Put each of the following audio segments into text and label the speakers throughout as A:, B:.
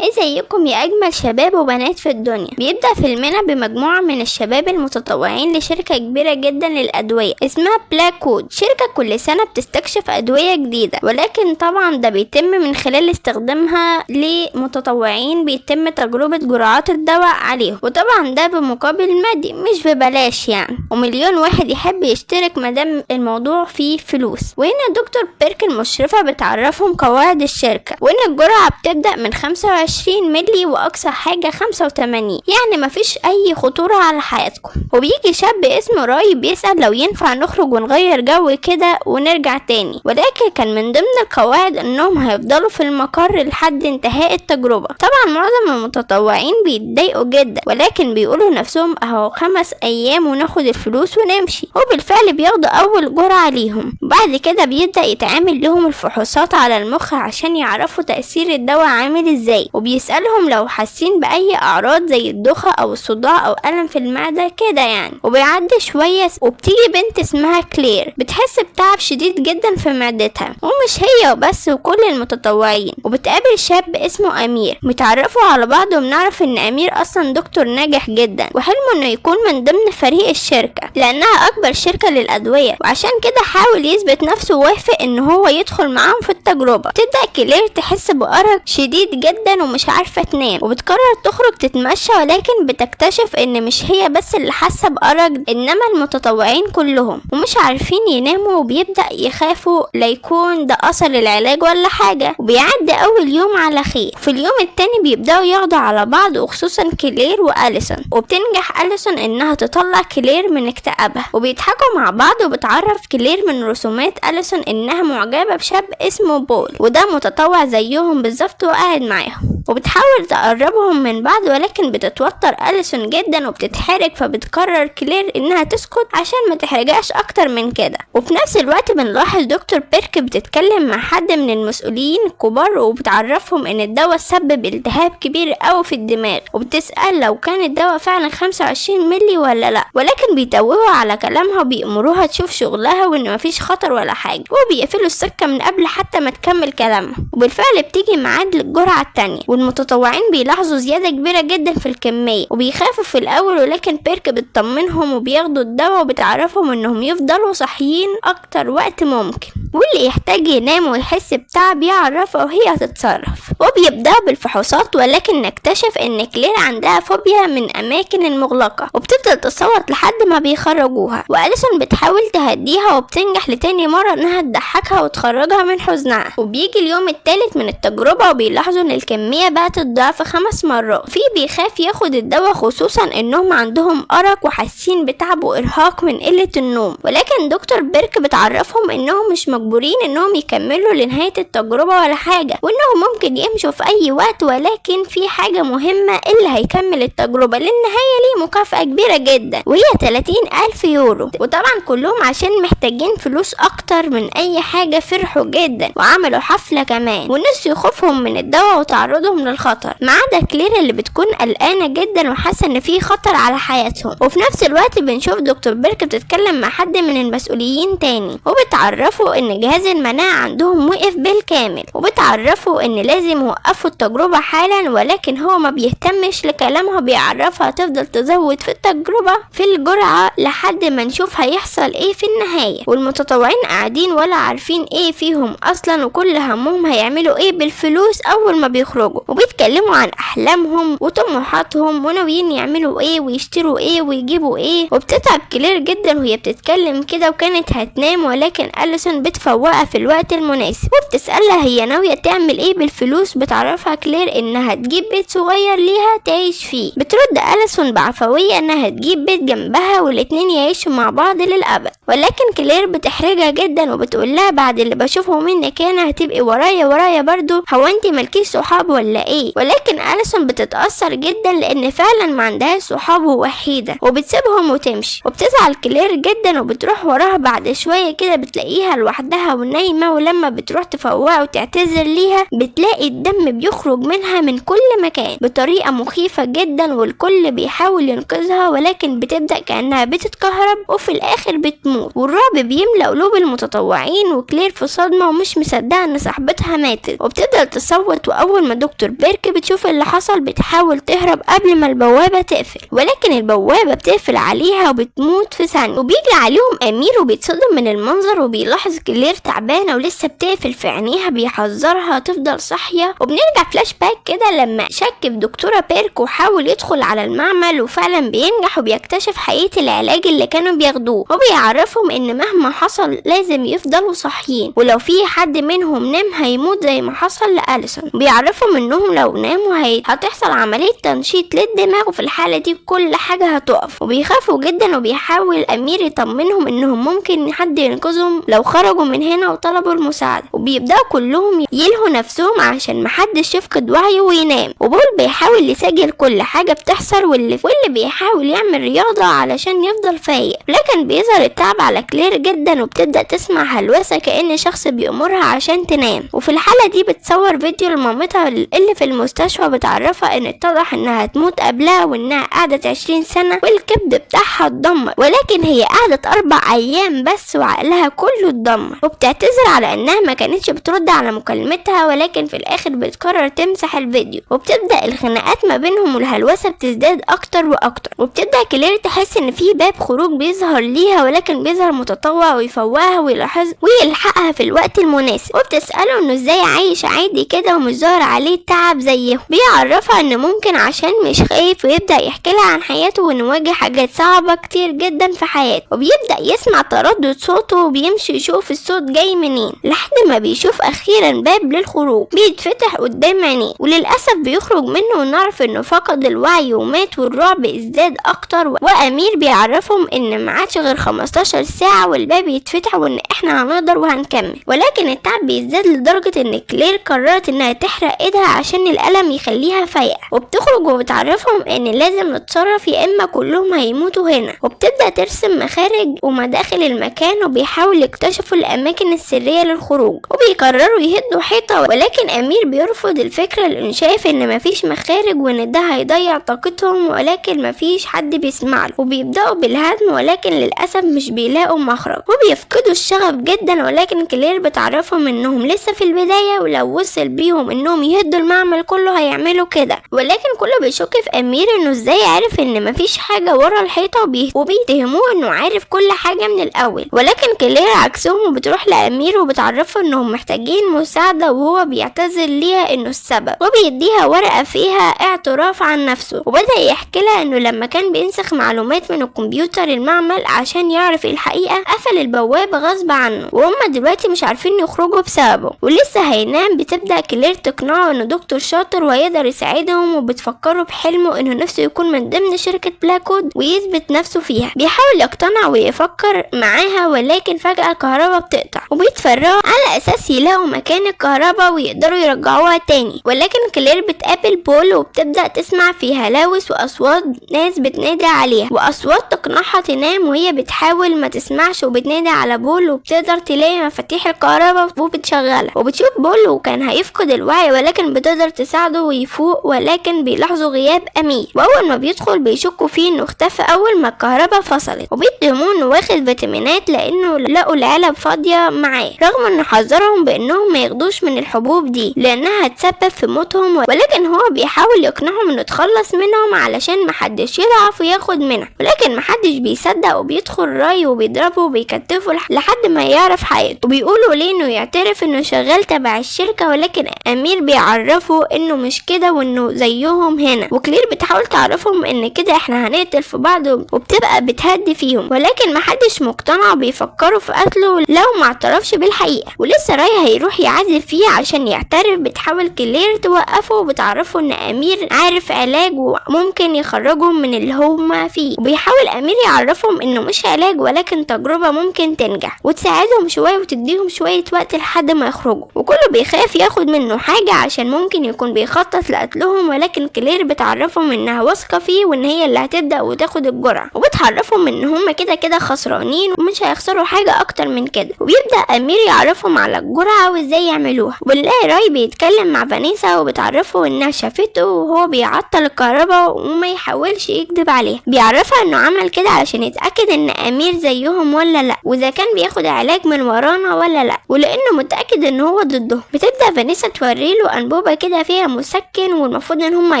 A: ازيكم يا اجمل شباب وبنات في الدنيا. بيبدأ فيلمنا بمجموعة من الشباب المتطوعين لشركة كبيرة جدا للأدوية اسمها بلاكوود. شركة كل سنة بتستكشف أدوية جديدة، ولكن طبعا ده بيتم من خلال استخدامها لمتطوعين، بيتم تجربة جرعات الدواء عليهم، وطبعا ده بمقابل مادي مش ببلاش يعني، ومليون واحد يحب يشترك مادام الموضوع فيه فلوس. وهنا دكتور بيرك المشرفة بتعرفهم قواعد الشركة، وان الجرعة بتبدأ من 25 ملي واقصى حاجة 85، يعني مفيش اي خطورة على حياتكم. وبيجي شاب اسمه راي بيسأل لو ينفع نخرج ونغير جو كده ونرجع تاني، ولكن كان من ضمن القواعد انهم هيفضلوا في المقر لحد انتهاء التجربة. طبعا معظم المتطوعين بيتضايقوا جدا، ولكن بيقولوا لنفسهم اهو 5 ايام وناخد الفلوس ونمشي، وبالفعل بياخدوا اول جرعة ليهم. بعد كده بيبدأ يتعامل لهم الفحوصات على المخ عشان يعرفوا تأثير الدواء عامل ازاي، وبيسألهم لو حاسين بأي أعراض زي الدوخة أو الصداع أو ألم في المعدة كده يعني. وبيعدي شوية وبتيجي بنت اسمها كلير بتحس بتعب شديد جدا في معدتها، ومش هي وبس وكل المتطوعين. وبتقابل شاب اسمه أمير، بيتعرفوا على بعض، وبنعرف إن أمير أصلا دكتور ناجح جدا، وحلمه إنه يكون من ضمن فريق الشركة لأنها أكبر شركة للأدوية، وعشان كده حاول يثبت نفسه ووافق إن هو يدخل معاهم في التجربة. تبدأ كلير تحس بأرق شديد جدا ومش عارفة تنام، وبتقرر تخرج تتمشى، ولكن بتكتشف ان مش هي بس اللي حاسة بأرق، انما المتطوعين كلهم، ومش عارفين يناموا، وبيبدأ يخافوا ليكون ده اثر العلاج ولا حاجة. وبيعدي اول يوم على خير. في اليوم التاني بيبدأوا ياخدوا على بعض، وخصوصا كلير وأليسون، وبتنجح أليسون انها تطلع كلير من اكتئابها، وبيضحكوا مع بعض. وبتعرف كلير من رسومات أليسون انها معجبة بشاب اسمه بول، وده متطوع زيهم بالظبط وقاعد معاهم، وبتحاول تقربهم من بعض، ولكن بتتوتر أليسون جدا وبتتحرج، فبتقرر كلير انها تسكت عشان ما تحرجهاش اكتر من كده. وفي نفس الوقت بنلاحظ دكتور بيرك بتتكلم مع حد من المسؤولين الكبار، وبتعرفهم ان الدواء سبب التهاب كبير قوي في الدماغ، وبتسأل لو كان الدواء فعلا 25 ملي ولا لا، ولكن بيتوهوا على كلامها وبيأمروها تشوف شغلها وان مفيش خطر ولا حاجة، وبيقفلوا السكة من قبل حتى ما تكمل كلامها. وبالفعل بتيجي ميعاد للجرعة التانية، والمتطوعين بيلاحظوا زيادة كبيرة جدا في الكمية وبيخافوا في الأول، ولكن بيرك بتطمنهم وبياخدوا الدواء، وبتعرفهم انهم يفضلوا صاحيين اكتر وقت ممكن، واللي يحتاج ينام ويحس بتعب يعرفه وهي هتتصرف. وبيبدأوا بالفحوصات، ولكن نكتشف ان كلير عندها فوبيا من اماكن المغلقة، وبتفضل تصوت لحد ما بيخرجوها، وأليسون بتحاول تهديها وبتنجح لتاني مرة انها تضحكها وتخرجها من حزنها. وبيجي اليوم الثالث من التجربة، وبيلاحظوا ان الكمية بقت الضعف 5 مرات. في بيخاف ياخد الدواء، خصوصا انهم عندهم أرق وحاسين بتعب وارهاق من قلة النوم، ولكن دكتور بيرك بتعرفهم انهم مش مجبورين انهم يكملوا لنهاية التجربة ولا حاجة، وانهم ممكن يمشوا في اي وقت، ولكن في حاجة مهمة، اللي هيكمل التجربة للنهاية ليه مكافأة كبيرة جدا، وهي 30,000 يورو. وطبعا كلهم عشان محتاجين فلوس اكتر من اي حاجة فرحوا جدا وعملوا حفلة كمان، ونسيوا خوفهم من الدواء وتعرضهم للخطر، ما عدا كلير اللي بتكون قلقانة جدا وحاسة ان في خطر على حياتهم. وفي نفس الوقت بنشوف دكتور بيرك بتتكلم مع حد من المسؤولين تاني، وبتعرفوا ان جهاز المناعة عندهم وقف بالكامل، وبتعرفوا ان لازم يوقفوا التجربة حالا، ولكن هو ما بيهتمش لكلامها، بيعرفها تفضل تزود في التجربة في الجرعة لحد ما نشوف هيحصل ايه في النهاية. والمتطوعين قاعدين ولا عارفين ايه فيهم اصلا، وكل همهم هيعملوا ايه بالفلوس اول ما بيخرجوا، وبيتكلموا عن احلامهم وطموحاتهم وناويين يعملوا ايه ويشتروا ايه ويجيبوا ايه. وبتتعب كلير جدا وهي بتتكلم كده، وكانت هتنام، ولكن أليسون بتفوقها في الوقت المناسب، وبتسألها هي ناوية تعمل ايه بالفلوس. بتعرفها كلير انها تجيب بيت صغير ليها تعيش فيه. بترد أليسون بعفوية انها تجيب بيت جنبها والاتنين يعيشوا مع بعض للأبد، ولكن كلير بتحرجها جدا وبتقول لها بعد اللي بشوفه منك انا هتبقي ورايا ورايا برضو، هو انت مالكيش صحاب ولا ايه؟ ولكن أليسون بتتأثر جدا لان فعلا ما عندهاش صحاب ووحيدة، وبتسيبهم وتمشي. وبتزعل كلير جدا وبتروح وراها بعد شوية كده، بتلاقيها لوحدها ونايمة، ولما بتروح تفوقها وتعتذر ليها بتلاقي الدم بيخرج منها من كل مكان بطريقة مخيفة جدا، والكل بيحاول ينقذها، ولكن بتبدأ كأنها بتتكهرب وفي الآخر بتموت. والرعب بيملأ قلوب المتطوعين، وكلير في صدمة ومش مصدقة ان صاحبتها ماتت، وبتفضل تصوت. واول ما دكتور دكتور بيرك بتشوف اللي حصل بتحاول تهرب قبل ما البوابة تقفل، ولكن البوابة بتقفل عليها وبتموت في ثانية. وبيجري عليهم امير وبيتصدم من المنظر، وبيلاحظ كلير تعبانة ولسه بتقفل في عينيها، بيحذرها تفضل صاحية. وبنرجع فلاش باك كده لما شك في دكتورة بيرك وحاول يدخل على المعمل، وفعلا بينجح وبيكتشف حقيقة العلاج اللي كانوا بياخدوه، وبيعرفهم ان مهما حصل لازم يفضلوا صاحيين، ولو في حد منهم نام هيموت زي ما حصل لأليسون. بيعرفهم انهم لو ناموا هتحصل عملية تنشيط للدماغ، وفي الحالة دي كل حاجة هتقف. وبيخافوا جدا، وبيحاول امير يطمنهم انهم ممكن حد ينقذهم لو خرجوا من هنا وطلبوا المساعدة. وبيبدأوا كلهم يلهوا نفسهم عشان محدش يفقد وعيه وينام. وبول بيحاول يسجل كل حاجة بتحصل، واللي بيحاول يعمل رياضة علشان يفضل فايق، لكن بيظهر التعب على كلير جدا، وبتبدأ تسمع هلوسة كأن شخص بيأمرها عشان تنام. وفي الحالة دي بتصور فيديو لمامتها اللي في المستشفى، بتعرفها ان اتضح انها هتموت قبلها، وانها قعدت 20 سنة والكبد بتاعها اتدمر، ولكن هي قعدت 4 أيام بس وعقلها كله اتدمر. وبتعتذر على انها ما كانتش بترد على مكالمتها، ولكن في الاخر بتقرر تمسح الفيديو. وبتبدأ الخناقات ما بينهم والهلوسة بتزداد اكتر واكتر. وبتبدأ كلير تحس ان في باب خروج بيظهر ليها، ولكن بيظهر متطوع ويفوقها ويلاحظ ويلحقها في الوقت المناسب. وبتسأله انه ازاي عايش عادي كده ومش ظاهر عليه تعب زيهم. بيعرفها انه ممكن عشان مش خايف، ويبدأ يحكي لها عن حياته وانه واجه حاجات صعبة كتير جدا في حياته. وبيبدأ يسمع تردد صوته وبيمشي يشوف الصوت جاي منين، لحد ما بيشوف اخيرا باب للخروج بيتفتح قدام عينيه، وللاسف بيخرج منه ونعرف انه فقد الوعي ومات، والرعب ازداد اكتر. وامير بيعرفهم ان ما عادش غير 15 ساعة والباب يتفتح، وان احنا هنقدر وهنكمل. ولكن التعب بيزداد لدرجة ان كلير قررت انها تحرق ايدها عشان الالم يخليها فايقة. وبتخرج وبتعرفهم ان لازم نتصرف يا اما كلهم هيموتوا هنا. وبتبدأ ترسم مخارج ومداخل المكان، وبيحاول يكتشفوا الاماكن السرية للخروج، وبيقرروا يهدوا حيطة، ولكن امير بيرفض الفكرة لانه شايف ان مفيش مخارج وان ده هيضيع طاقتهم، ولكن مفيش حد بيسمع له. وبيبدأوا بالهدم، ولكن للاسف مش بيلاقوا مخرج، وبيفقدوا الشغف جدا. ولكن كلير بتعرفهم انهم لسه في البداية، ولو وصل بيهم انهم يهدوا المعمل كله هيعملوا كده. ولكن كله بيشك في امير انه ازاي عرف ان مفيش حاجة ورا الحيطة، وبيتهموه انه عارف كل حاجة من الاول. ولكن كلير عكسهم، وبتروح لامير وبتعرفه انهم محتاجين مساعدة، وهو بيعتذر ليها انه السبب، وبيديها ورقة فيها اعتراف عن نفسه. وبدأ يحكي لها انه لما كان بينسخ معلومات من الكمبيوتر المعمل عشان يعرف الحقيقة قفل البوابة غصب عنه، وهم دلوقتي مش عارفين يخرجوا بسببه، ولسه هينام. بتبدأ كلير تقنعه انه دكتور شاطر وهيقدر يساعدهم، وبتفكره بحلمه انه نفسه يكون من ضمن شركة بلاكوود ويثبت نفسه فيها. بيحاول يقتنع ويفكر معاها، ولكن فجأة الكهرباء بتقطع، وبيتفرقوا على اساس يلاقوا مكان الكهرباء ويقدروا يرجعوها تاني. ولكن كلير بتقابل بول، وبتبدأ تسمع في هلاوس واصوات ناس بتنادي عليها، واصوات تقنعها تنام، وهي بتحاول ما تسمعش وبتنادي على بول، وبتقدر تلاقي مفاتيح الكهرباء وبتشغلها. وبتشوف بول وكان هيفقد الوعي، ولكن بتقدر تساعده ويفوق، ولكن بيلاحظوا غياب امير. واول ما بيدخل بيشكوا فيه انه اختفى اول ما الكهرباء فصلت، وبيتهموه انه واخد فيتامينات لانه لقوا العلب فاضية معاه، رغم انه حذرهم بانهم ما ياخدوش من الحبوب دي لانها هتسبب في موتهم. ولكن هو بيحاول يقنعهم انه يتخلص منهم علشان محدش يضعف وياخد منها، ولكن محدش بيصدق، وبيدخل راي وبيضربه وبيكتفه لحد ما يعرف حقيقته. وبيقولوا ليه انه يعترف انه شغال تبع الشركة، ولكن امير بيعرفه انه مش كده وانه زيهم هنا. وكلير بتحاول تعرفهم ان كده احنا هنقتل في بعض، وبتبقى بتهدي فيهم، ولكن محدش مقتنع وبيفكروا في قتله لو ما اعترفش بالحقيقة. ولسه راي هيروح يعذب فيه عشان يعترف. بتحاول كلير توقفه وبتعرفه ان امير عارف علاج وممكن يخرجهم من اللي هما فيه. وبيحاول امير يعرفهم انه مش علاج ولكن تجربة ممكن تنجح وتساعدهم شوية وتديهم شوية وقت لحد ما يخرجوا. وكله بيخاف ياخد منه حاجة عشان ممكن يكون بيخطط لقتلهم، ولكن كلير بتعرفهم انها واثقة فيه وان هي اللي هتبدأ وتاخد الجرعة، وبتعرفهم ان هما كده كده خسرانين ومش هيخسروا حاجة اكتر من كده. وبيبدأ امير يعرفهم على الجرعة وازاي يعملوها. وبنلاقي راي بيتكلم مع فانيسا وبتعرفه انها شافته وهو بيعطل الكهرباء وما يحاولش يكذب عليها. بيعرفها انه عمل كده علشان يتأكد ان امير زيهم ولا لا، واذا كان بياخد علاج من ورانا ولا لا، ولانه متأكد ان هو ضده. بتبدأ فانيسا توريله انبوبة انبوبة كده فيها مسكن، والمفروض ان هم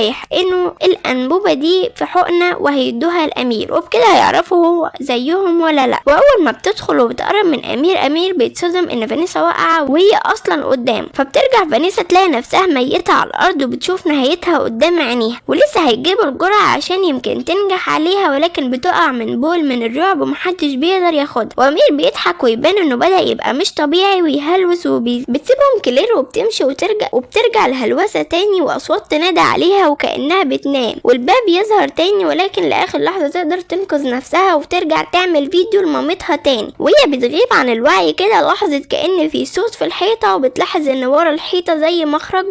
A: يحقنوا الانبوبة دي في حقنه وهيدوها لامير، وبكده هيعرفوا هو زيهم ولا لا. واول ما بتدخل وبتقرب من امير، امير بيتصدم ان فانيسا واقعه وهي اصلا قدامه. فبترجع فانيسا تلاقي نفسها ميته على الارض وبتشوف نهايتها قدام عينيها، ولسه هيجيبوا الجرعة عشان يمكن تنجح عليها، ولكن بتقع من بول من الرعب ومحدش بيقدر ياخدها. وامير بيضحك ويبان انه بدأ يبقى مش طبيعي ويهلوس، وبتسيبهم كلير وبتمشي وبترجع الهلوسه تاني، واصوات تنادى عليها وكانها بتنام، والباب يظهر تاني، ولكن لاخر لحظة تقدر تنقذ نفسها وترجع تعمل فيديو لمامتها تاني. وهي بتغيب عن الوعي كده لحظة كأن في صوت في الحيطة، وبتلاحظ ان ورا الحيطة زي مخرج،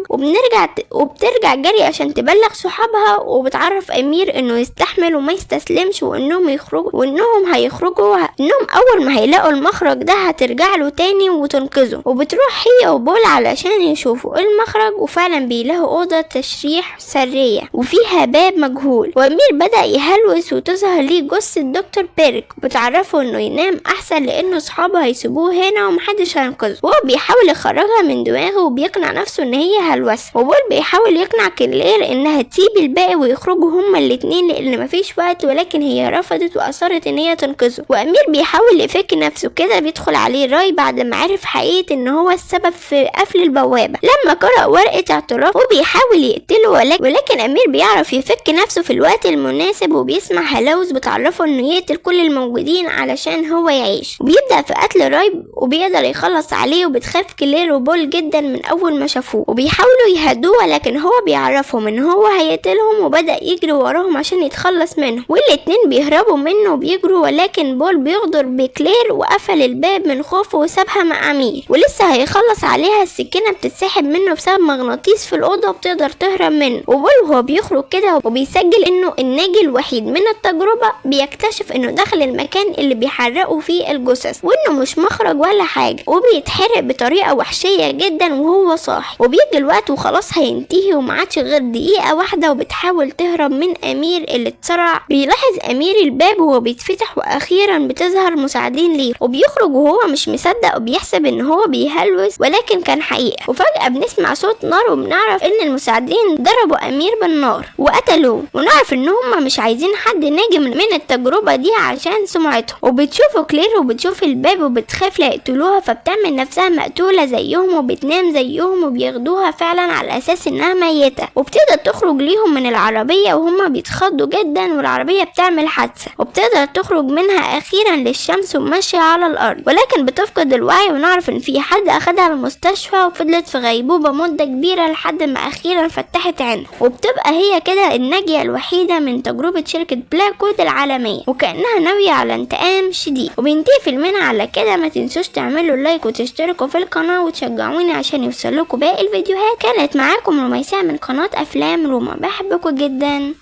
A: وبترجع جري عشان تبلغ صحابها، وبتعرف امير انه يستحمل وما يستسلمش، وانهم يخرجوا وانهم هيخرجوا، انهم اول ما هيلاقوا المخرج ده هترجع له تاني وتنقذه. وبتروح هي وبول علشان يشوفوا المخرج، وفعلا بيلاقوا اوضة تشريح سرية وفيها باب مجهول، وامير بدأ يهلوس وتظهر ليه جثة دكتور بيرك، بتعرفه انه ينام احسن لانه اصحابه هيسيبوه هنا ومحدش هينقذه. وهو بيحاول يخرجها من دماغه وبيقنع نفسه ان هي هلوسه، وبول بيحاول يقنع كلير انها تسيب الباقي ويخرجوا هما الاتنين لان مفيش وقت، ولكن هي رفضت واصرت ان هي تنقذه. وامير بيحاول يفك نفسه كده، بيدخل عليه راي بعد ما عرف حقيقة ان هو السبب في قفل البوابة لما قرأ ورقة اعتراف، وبيحاول يقتله، ولكن امير بيعرف يفك نفسه في الوقت المناسب، وبيسمع هلاوس بتعرفه انه يقتل كل الموجودين علشان هو يعيش، وبيبدأ في قتل راي وبيقدر يخلص عليه. وبتخاف كلير وبول جدا من اول ما شافوه وبيحاولوا يهدوه، ولكن هو بيعرفهم ان هو هيقتلهم، وبدأ يجري وراهم عشان يتخلص منهم، والاتنين بيهربوا منه وبيجروا، ولكن بول بيغدر بكلير وقفل الباب من خوفه وسابها مع امير، ولسه هيخلص عليها السكينة بتتسحب منه بسبب مغناطيس في الأوضة وبتقدر تهرب منه. وبول وهو بيخرج كده وبيسجل انه الناجي الوحيد من التجربة، بيكتشف انه دخل المكان اللي بيحرقوا فيه الجثث وانه مش مخرج ولا حاجة، وبيتحرق بطريقة وحشية جدا وهو صاحي. وبيجي الوقت وخلاص هينتهي ومعادش غير دقيقة واحدة، وبتحاول تهرب من امير اللي اتسرع. بيلاحظ امير الباب وهو بيتفتح، واخيرا بتظهر مساعدين ليه، وبيخرج وهو مش مصدق وبيحسب ان هو بيهلوس، ولكن كان حقيقة. وفجأة بنسمع صوت نار وبنعرف ان المساعدين ضربوا امير بالنار وقتلوه، ونعرف ان هم مش عايزين حد ناجي من التجربة دي عشان سمعتهم. وبتشوفوا كلير وبتشوف الباب وبتخاف لا يقتلوها، فبتعمل نفسها مقتولة زيهم وبتنام زيهم، وبياخدوها فعلا على اساس انها ميتة. وبتقدر تخرج ليهم من العربية وهم بيتخضوا جدا، والعربية بتعمل حادثة، وبتقدر تخرج منها اخيرا للشمس وماشية على الارض، ولكن بتفقد الوعي، ونعرف ان في حد اخدها المستشفى وفضلت في غيبوبة مدة كبيرة لحد ما اخيرا فتحت عينها. وبتبقى هي كده الناجية الوحيدة من تجربة شركة بلاكوود العالمية، وكأنها ناوية على انتقام شديد. وبينتهي فيلمنا على كده. ما تنسوش تعملوا like وتشتركوا في القناة وتشجعوني عشان يوصلكوا باقي الفيديوهات. كانت معاكم رميساء من قناة افلام روما، بحبكم جدا.